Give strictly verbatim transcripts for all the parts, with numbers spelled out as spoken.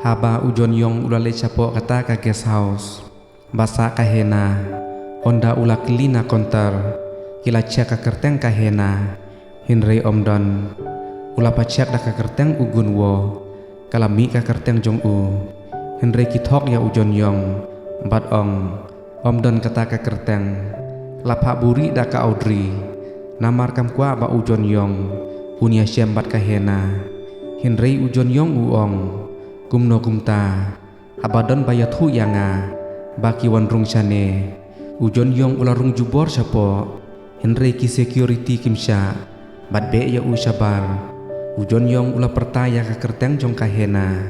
Haba u John Yong u la leit shapoh kata ka guest house ba sah ka Hena, ynda u la kylli na counter, ki la check ka kyrteng ka Hena, hynrei ym don. U la pyrshah da ka kyrteng u Gun Wo, ka la mih ka kyrteng jong u, hynrei ki thok ïa u John Yong bad ong, ym don kata ka kyrteng. La phah buhrieh da ka Audrey, namar kam kwah ba u John Yong un ïashem bad ka Hena. Hynrei u John Yong u ong, kumno kumta, haba don ba ïathuh ïa nga ba ki wan rung shane. U John Yong u la rung jubor shapoh, hynrei ki security kim shah ban beh ïa u shabar. U John Yong u la pyrta ïa ka kyrteng jong ka Hena.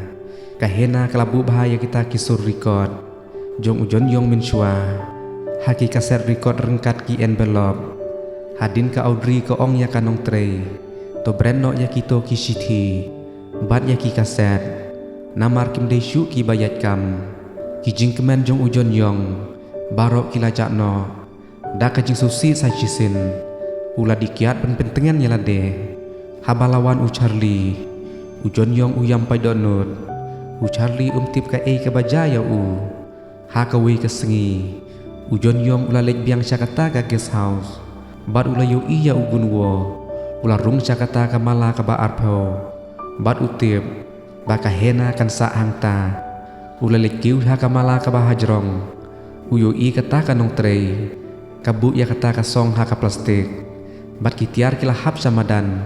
Ka Hena ka la buh bha ïa kita ki sur record jong u John Yong mynshuwa ha ki kaset record ryngkat ki envelope. Hadien ka Audrey ka ong ïa ka nongtrei, to bret noh ïa kito ki shithi bad ïa ki kaset, namar kim dei shuh kiba ïaid kam. Ki jingkmen jong u John Yong baroh ki la jah noh. Da ka jingsngewsih sa shisien, u la dih kiad ban pyntngen ïa lade. Haba la wan u Charlie, u John Yong u ïam paid dohnud. U Charlie um tip kaei kaba jia ïa u. Ha kawei ka sngi, u John Yong u la leit biang sha kata ka guest house bad u la ïohi ïa u Gun Wo u la rung sha kata ka mala kaba arphew, bad u tip ba ka Hena kan sah hangta. U la leit kiew ha ka mala kaba hajrong. U ïohi kata ka nongtrei ka buh ïa kata ka song ha ka plastik, bad ki tiar ki la hap sha madan.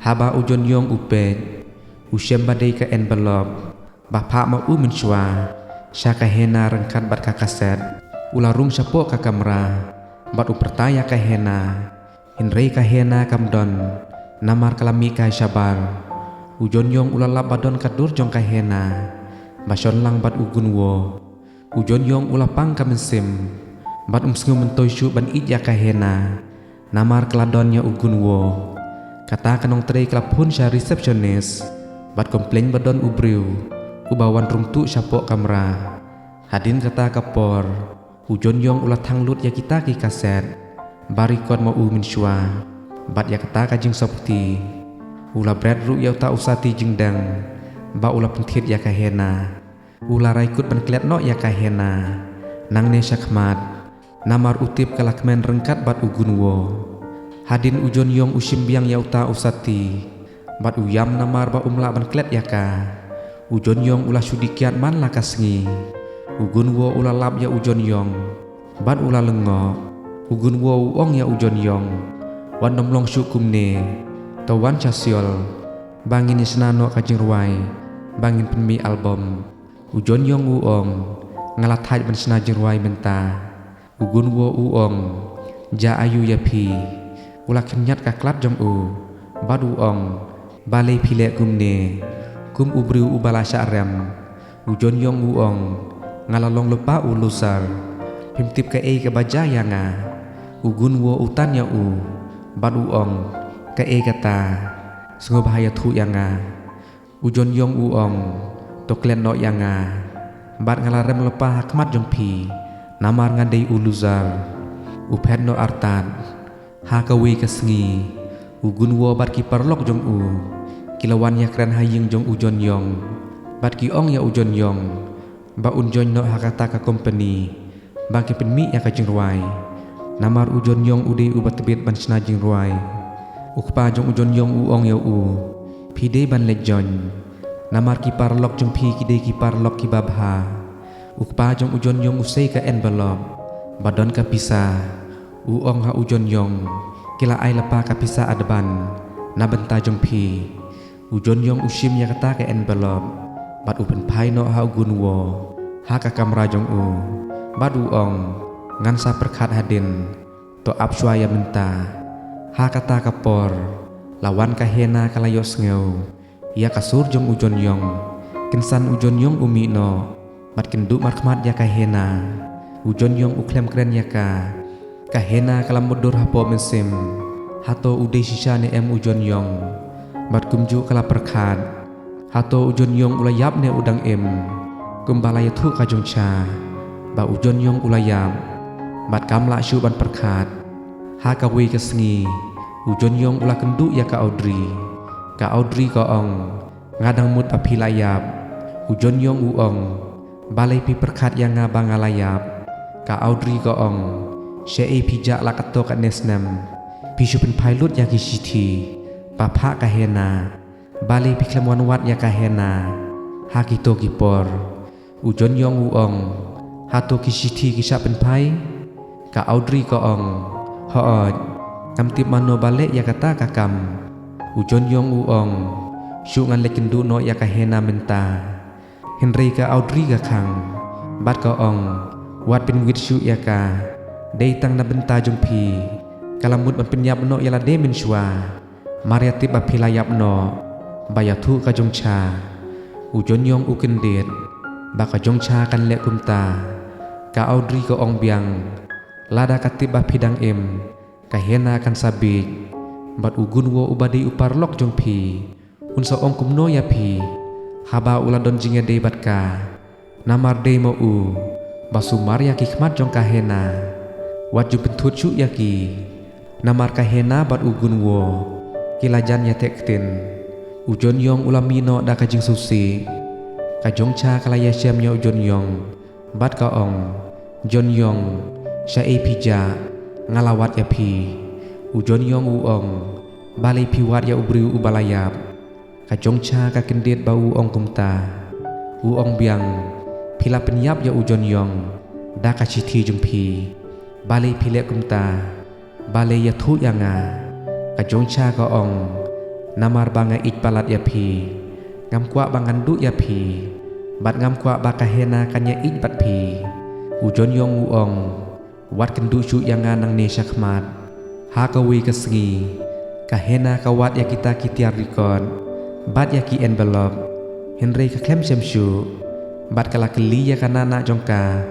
Haba u John Yong u peit, u shem ba dei ka envelope ba phah ma u mynshuwa sha ka Hena ryngkat bad ka kaset. U la rung shapoh ka kamra bad u pyrta ïa ka Hena. Hynrei ka Hena kam don, namar ka la mih kai shabar. U John Yong u la lap ba don ka dur jong ka Hena ba shon lang bad u Gun Wo. U John Yong u la pang ka mynsiem bad um sngew myntoi shuh ban ïeit ïa ka Hena, namar ka la don ïa u Gun Wo. Kata ka nongtrei ka la phone sha receptionist bad complain ba don u briew uba wan rung tuh shapoh kamra. Hadien kata ka por, u John Yong u la thang lut ïa kita ki kaset ba record ma u mynshuwa bad ïa kata ka jingsopti. U la bret ruh ïa uta u sati jingdeng ba u la pynthied ïa ka Hena. U la rai kut ban klet noh ïa ka Hena nangne shakhmat, namar u tip ka la kmen ryngkat bad u Gun Wo. Hadien u John Yong u shim biang ïa uta u sati bad u ïam namar ba um lah ban klet ïa ka. U John Yong u la shu dih kiad man la ka sngi. U Gun Wo u la lap ïa u John Yong bad u la lyngngoh. U Gun Wo u ong ïa u John Yong, wat nym long shuh kumne, to wan sha Seoul ba ngin ïa shna noh ka jingrwai ba ngin pynmih album. U John Yong u ong, nga la thait ban shna jingrwai mynta. U Gun Wo u ong, jia aïu ïa phi? U la khynñiat ka khlad jong u bad u ong, balei phi leh kumne kum u briew uba la shah rem? U John Yong u ong, nga la long lypa u loser. Phim tip kaei kaba jia ïa nga. U Gun Wo u tan ïa u bad u ong, kaei kata? Sngewbha ïathuh ïa nga. U John Yong u ong, to klet noh ïa nga bad nga la rem lypa ha khmat jong phi, namar nga dei u loser. U phet noh artat. Ha kawei ka sngi, u Gun Wo bad ki paralok jong u ki la wan ïakren ha ïing jong u John Yong bad ki ong ïa u John Yong ba un join noh ha kata ka company ba kin pynmih ïa ka jingrwai. Namar u John Yong u dei uba tbit ban shna jingrwai. U kpa jong u John Yong u ong ïa u, phi dei ban leit join, namar ki paralok jong phi ki dei ki paralok kiba bha. U kpa jong u John Yong u sei ka envelope ba don ka pisa. U ong ha u John Yong, ki la ai lypa ka pisa advance na bynta jong phi. U John Yong u shim ïa kata ka envelope bad u pynphai noh ha u Gun Wo ha ka kamra jong u bad u ong, ngan sa pyrkhat hadien, to ap shuwa ïa mynta. Ha kata ka por la wan ka Hena, ka la ïohsngew ïa ka sur jong u John Yong. Kynsan u John Yong u mih noh bad kynduh markhmat ïa ka Hena. U John Yong u khlem kren ïa ka. Ka Hena ka la mutdur hapoh mynsiem, hato u dei shisha ne em u John Yong? Bad kumjuh ka la pyrkhat, hato u John Yong u la ïap ne u dang im? Kumba la ïathuh ka jong sha ba u John Yong u la ïap bad kam lah shuh ban pyrkhat. Ha kawei ka sngi, u John Yong u la kynduh ïa ka Audrey. Ka Audrey ka ong, nga dang mut ba phi la ïap. U John Yong u ong, balei phi pyrkhat ïa nga ba nga la ïap? Ka Audrey ka ong, shaei phi jah la katto katne snem? Phi shu pynphai lut ïa ki shithi, ba phah ka Hena. Balei phi khlem wan wad ïa ka Hena ha kito ki por? U John Yong u ong, hato ki shithi ki shah pynphai? Ka Audrey ka ong, hooid, ngam tip mano ba leh ïa kata ka kam. U John Yong u ong, shu ngan leit kynduh noh ïa ka Hena mynta. Hynrei ka Audrey ka khang bad ka ong, wat pynwit shuh ïa ka. Dei tang na bynta jong phi, ka la mut ban pynïap noh ïa lade mynshuwa. Mar ïa tip ba phi la ïap noh, ba ïathuh ka Jong Cha. U John Yong u kyndit ba ka Jong Cha kan leh kumta. Ka Audrey ka ong biang, lada ka tip ba phi dang im, ka Hena kan sa bieit. Bad u Gun Wo uba dei u paralok jong phi, un sa ong kumno ïa phi haba u la don jingïadei bad ka? Namar dei ma u ba sumar ïa ki khmat jong ka Hena. Wat ju pynthut shuh ïa ki, namar ka Hena bad u Gun Wo ki la jan ïateh ktien. U John Yong u la mih noh da ka jingsngewsih. Ka Jong Cha ka la ïashem ïa u John Yong bad ka ong, John Yong, shaei phi jah? Nga la wad ïa phi. U John Yong u ong, balei phi wad ïa u briew uba la ïap? Ka Jong Cha ka kyndit ba u ong kumta. U ong biang, phi la pynïap ïa u John Yong da ka shithi jong phi. Balei phi leh kumta? Balei ïathuh ïa nga? Ka Jong Cha ka ong, namar ba nga ïeit palat ïa phi. Ngam kwah ba ngan duh ïa phi, bad ngam kwah ba ka Hena kan ïa ïeit bad phi. U John Yong u ong, wat kynduh shuh ïa nga nangne sha khmat. Ha kawei ka sngi, ka Hena ka wad ïa kita ki tiar record bad ïa ki envelope. Hynrei ka khlem shem shuh, bad ka la kylli ïa ka nahnah jong ka.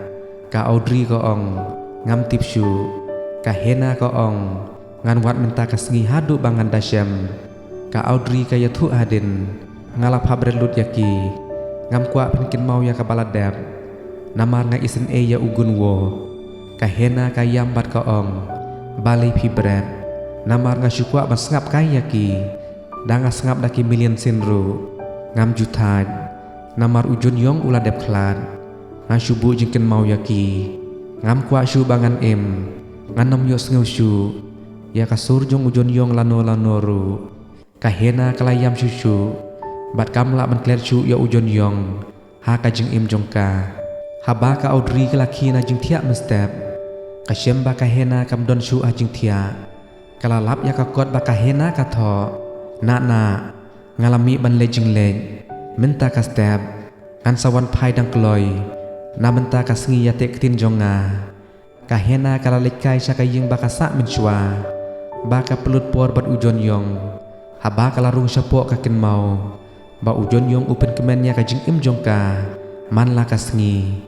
Ka Audrey ka ong, ngam tip shuh. Ka Hena ka ong, ngan wad mynta ka sngi haduh ba ngan da shem. Ka Audrey ka ïathuh hadien, nga la phah bret lut ïa ki. Ngam kwah phin kynmaw ïa kaba la dep, namar nga isynei ïa u Gun Wo. Ka Hena ka ïam bad ka ong, balei phi bret? Namar nga shu kwah ban sngap kai ïa ki. Da nga sngap da ki million sien ruh, ngam ju thait. Namar u John Yong u la dep khlad. Nga shu buh jingkynmaw ïa ki. Ngam kwah shuh ba ngan im. Ngan ym ïohsngew shuh ïa ka sur jong u John Yong lano lano ruh. Ka Hena ka la ïam shuh shuh, bad kam lah ban klet shuh ïa u John Yong ha ka jingim jong ka. Haba ka Audrey ka la khie na jingthiah mynstep, ka shem ba ka Hena kam don shuh ha jingthiah. Ka la lap ïa ka kot ba ka Hena ka thoh. Nah nah, nga la mih ban leit jingleit. Mynta ka step, ngan sa wan phai dang kloi na bynta ka sngi ïateh ktien jong nga. Ka Hena ka la leit kai sha ka ïing ba ka sah mynshuwa, ba ka pynlut por bad u John Yong. Haba ka la rung shapoh ka kynmaw ba u John Yong u pynkmen ïa ka jingim jong ka man la ka sngi.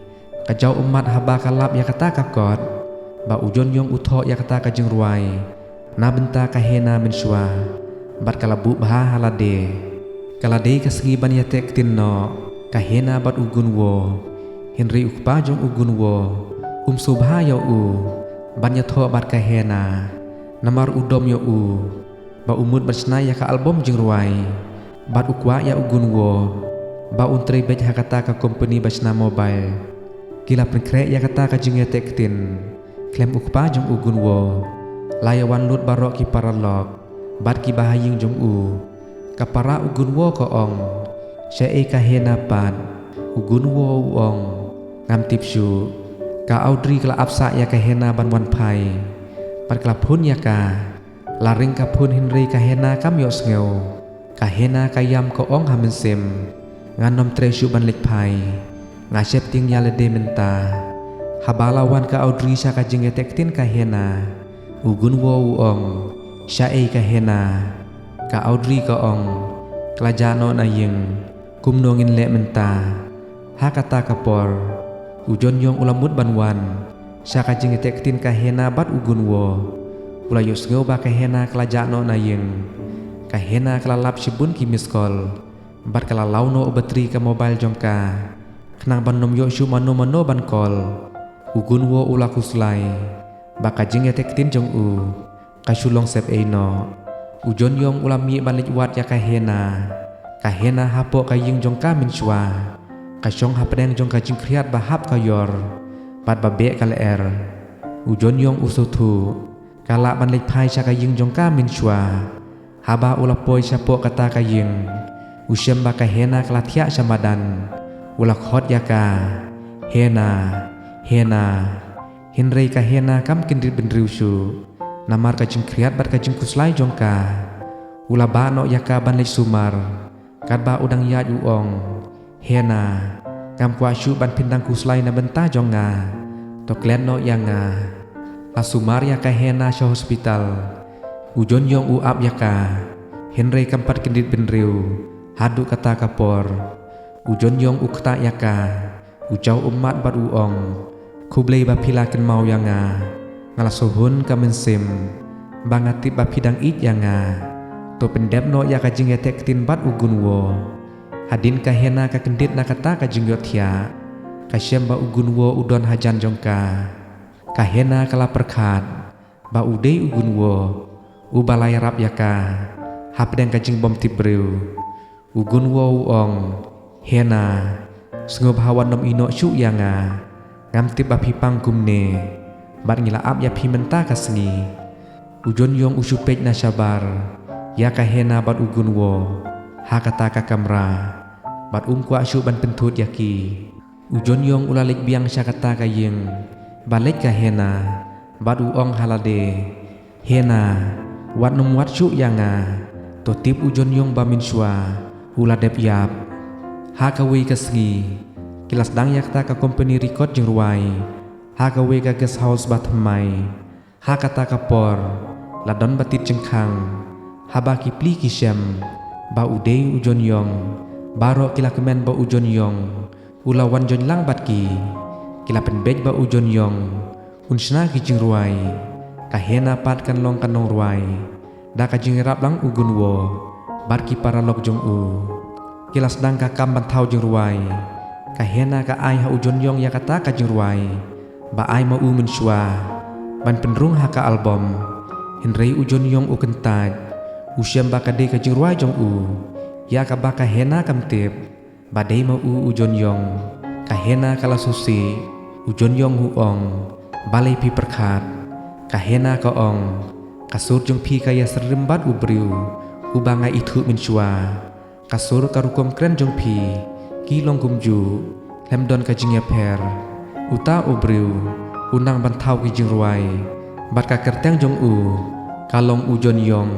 Ka jaw ummat haba ka lap ïa kata ka kot ba u John Yong u thoh ïa kata ka jingrwai na bynta ka Hena mynshuwa, bad ka la buh bha ha lade. Ka la dei ka sngi ban ïateh ktien noh ka Hena bad u Gun Wo. Hynrei u kpa jong u Gun Wo um sngewbha ïa u ban ïathoh bad ka Hena, namar u dom ïa u ba u mut ban shna ïa ka album jingrwai. Bad u kwah ïa u Gun Wo ba un trei beit ha kata ka kompani ba shna mobile. Ki la pynkhreh ïa kata ka jingïateh ktien khlem u kpa jong u Gun Wo. La ïa wan lut baroh ki paralok bad ki bahaïing jong u. Ka para u Gun Wo ka ong, shaei ka Hena pat? U Gun Wo u ong, ngam tip shuh. Ka Audrey ka la ap sah ïa ka Hena ban wan phai, bad ka la phone ïa ka. La ring ka phone hynrei ka Hena kam ïohsngew. Ka Hena ka ïam, ka ong ha mynsiem, ngan ym treh shuh ban leit phai. Nga sheptieng ïa lade mynta. Haba la wan ka Audrey sha ka jingïateh ktien ka Hena, u Gun Wo u ong, shaei ka Hena? Ka Audrey ka ong, ka la jah noh na ïing. Kumno ngin leh mynta? Ha kata ka por u John Yong u la mut ban wan sha ka jingïateh ktien ka Hena bad u Gun Wo. U la ïohsngew ba ka Hena ka la jah noh na ïing. Ka Hena ka la lap shibun ki missed call, bad ka la law noh u battery ka mobile jong ka, khnang ban ym ïoh shuh mano mano ban call. U Gun Wo u la khuslai ba ka jingïateh ktien jong u ka shu long sepei noh. U John Yong u la mih ban leit wad ïa ka Hena. Ka Hena hapoh ka ïing jong ka mynshuwa. Ka shong hapdeng jong ka jingkhriat ba hap ka ïor bad ba beh ka lyer. U John Yong u sngewthuh, ka lah ban leit phai sha ka ïing jong ka mynshuwa. Haba u la poi shapoh kata ka ïing, u shem ba ka Hena ka la thiah sha madan. U la khot ïa ka, "Hena, Hena." Hynrei ka Hena kam kyndit bynriew shuh namar ka jingkhriat bad ka jingkhuslai jong ka. U la bah noh ïa ka ban leit sumar. Katba u dang ïaid u ong, "Hena, ngam kwah shuh ban phin dang khuslai na bynta jong nga. To klet noh ïa nga." La sumar ïa ka Hena sha hospital. U John Yong u ap ïa ka hynrei kam pat kyndit bynriew haduh kata ka por. U John Yong u ktah ïa ka, u jaw ummat bad u ong, "Khublei ba phi la kynmaw ïa nga. Nga la sngewhun ka mynsiem ba nga tip ba phi dang ïeit ïa nga. To pyndep noh ïa ka jingïateh ktien bad u Gunwo." Hadien ka Hena ka kyndit na kata ka jingïohthiah, ka shem ba u Gunwo u don hajan jong ka. Ka Hena ka la pyrkhat ba u dei u Gunwo uba la ïarap ïa ka hapdeng ka jingbymtip briew. U Gunwo u ong, "Hena, sngewbha wat nym ïehnoh shuh ïa nga. Ngam tip ba phi pang kumne bad ngi la ap ïa phi mynta ka sngi." U John Yong u shu peit na shabar ïa ka Hena bad u Gunwo ha kata ka kamra bad um kwah shuh ban pynthut ïa ki. U John Yong u la leit biang sha kata ka ïing ba leit ka Hena bad u ong ha lade, "Hena, wat nym wad shuh ïa nga. To tip u John Yong ba mynshuwa u la dep ïap." Ha kawei ka sngi ki la sdang ïa kata ka kompeni record jingrwai ha kawei ka guest house ba thymmai. Ha kata ka por la don ba tied jingkhang. Haba ki plie ki shem ba u dei u John Yong, baroh ki la kmen ba u John Yong u la wan join lang bad ki. Ki la pynbeit ba u John Yong un shna ki jingrwai. Ka Hena pat kan long ka nongrwai da ka jingïarap lang u Gunwo bad ki paralok jong u. Ki la sdang ka kam ban thaw jingrwai. Ka Hena ka ai ha u John Yong ïa kata ka jingrwai ba ai ma u mynshuwa ban pynrung ha ka album. Hynrei u John Yong u kyntait, u shem ba ka dei ka jingrwai jong u ïa kaba ka Hena kam tip ba dei ma u u John Yong. Ka Hena ka la sngewsih. U John Yong u ong, "Balei phi pyrkhat?" Ka Hena ka ong, "Ka sur jong phi ka ïasyriem bad u briew uba nga ithuh mynshuwa. Ka sur, ka rukom kren jong phi ki long kumjuh, khlem don ka jingïapher. Uta u briew u nang ban thaw ki jingrwai bad ka kyrteng jong u ka long u John Yong."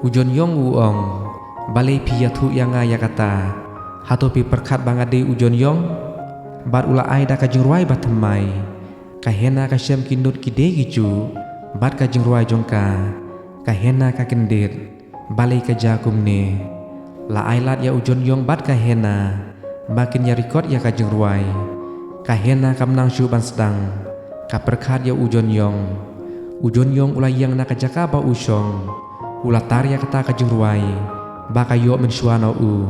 U John Yong u ong, "Balei phi ïathuh ïa nga ïa kata? Hato phi pyrkhat ba nga dei u John Yong?" Bad u la ai da ka jingrwai ba thymmai. Ka Hena ka shem ki nud ki dei ki juh bad ka jingrwai jong ka. Ka Hena ka kyndit, "Balei ka jia kumne?" La ai lad ïa u John Yong bad ka Hena ba kin ïa record ïa ka jingrwai. Ka Hena kam nang shuh ban sdang, ka pyrkhat ïa u John Yong. U John Yong u la ïeng na ka jaka ba u shong, u la tar ïa kata ka jingrwai ba ka ïoh mynshuwa na u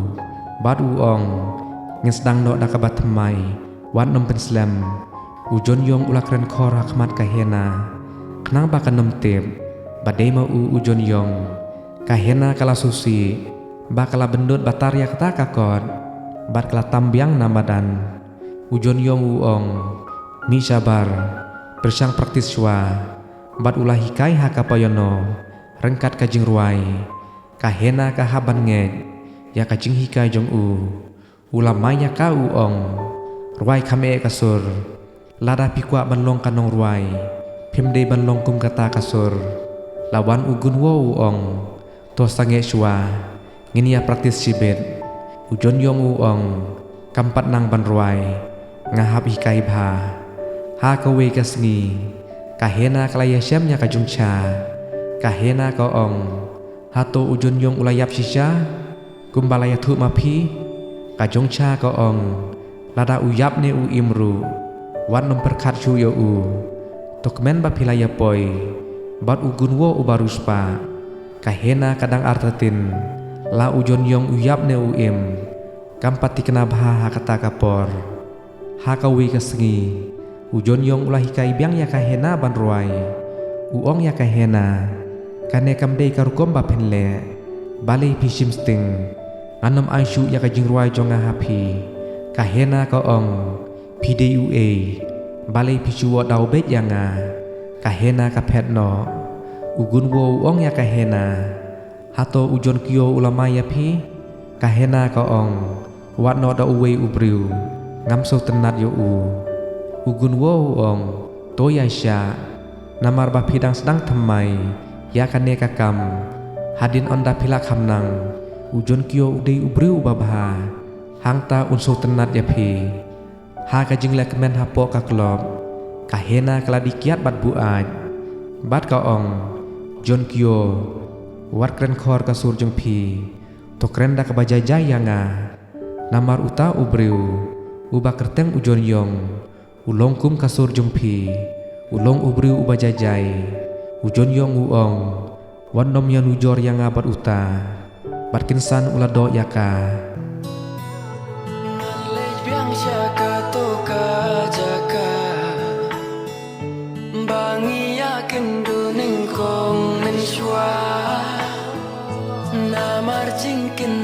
bad u ong, "Ngin sdang noh da kaba thymmai, wat nym pynslem." U John Yong u la kren khor ha khmat ka Hena khnang ba kan nym tip ba dei ma u u John Yong. Ka Hena ka la sngewsih ba ka la bynnud ba tar ïa kata ka kot bad ka la tam biang na madan. U John Yong u ong, "Mih shabar, pyrshang practice shuwa." Bad u la hikai ha ka piano ryngkat ka jingrwai. Ka Hena ka hap ban ngeit ïa ka jinghikai jong u. U la mai ïa ka u ong, "Rwai kham eh ka sur. Lada phi kwah ban long ka nongrwai, phim dei ban long kum kata ka sur." La wan u Gunwo u ong, "To sangeh shuwa, ngin ïa practice shibit." U John Yong u ong, "Kam pat nang ban rwai, nga hap hikai bha." Ha kawei ka sngi ka Hena ka la ïashem ïa ka jong Cha. Ka Hena ka ong, "Hato u John Yong u la ïap shisha kumba la ïathuh ma phi?" Ka jong Cha ka ong, "Lada u ïap ne u im ruh, wat nym pyrkhat shuh ïa u. To kmen ba phi la ïa poi bad u Gunwo uba riewspah." Ka Hena ka dang artatien la u John Yong u ïap ne u im. Kam pat thikna bha ha kata ka por. Ha kawei ka sngi u John Yong u la hikai biang ïa ka Hena ban rwai. U ong ïa ka Hena, "Kane kam dei ka rukom ba phin leh. Balei phi shim sting? Ngan nym ai shuh ïa ka jingrwai jong nga ha phi. Ka Hena ka ong, phi dei uei, balei phi shu wad daw beit ïa nga? Ka Hena ka phet noh. U Gunwo u ong ïa ka Hena, hato u Jonkio u la mai ïa phi? Ka Hena ka ong, wat noh da uwei u briew, ngam sngewtynnat ïa u. U Gunwo u ong, to ïa shah, namar ba phi dang sdang thymmai ïa kane ka kam. Hadien ynda phi la kham nang, u Jonkio u dei u briew uba bha, hangta un sngewtynnat ïa phi. Ha ka jingleh kmen hapoh ka klop, ka Hena ka la die kiad bad buaid bad ka ong, Jonkio, wat kren khor ka sur jong phi, to kren da kaba jai jai ïa nga. Namar uta u briew uba kyrteng u Jonyong u long kum ka sur jong phi, u long u briew uba jai jai. U Jonyong u ong, wat nym ïanujor ïa nga bad uta. Bad kynsan u la doh ïa ka. Ngan leit biang sha kato ka jaka ba ngi ïakynduh nyngkong mynshuwa. Namar jingkyn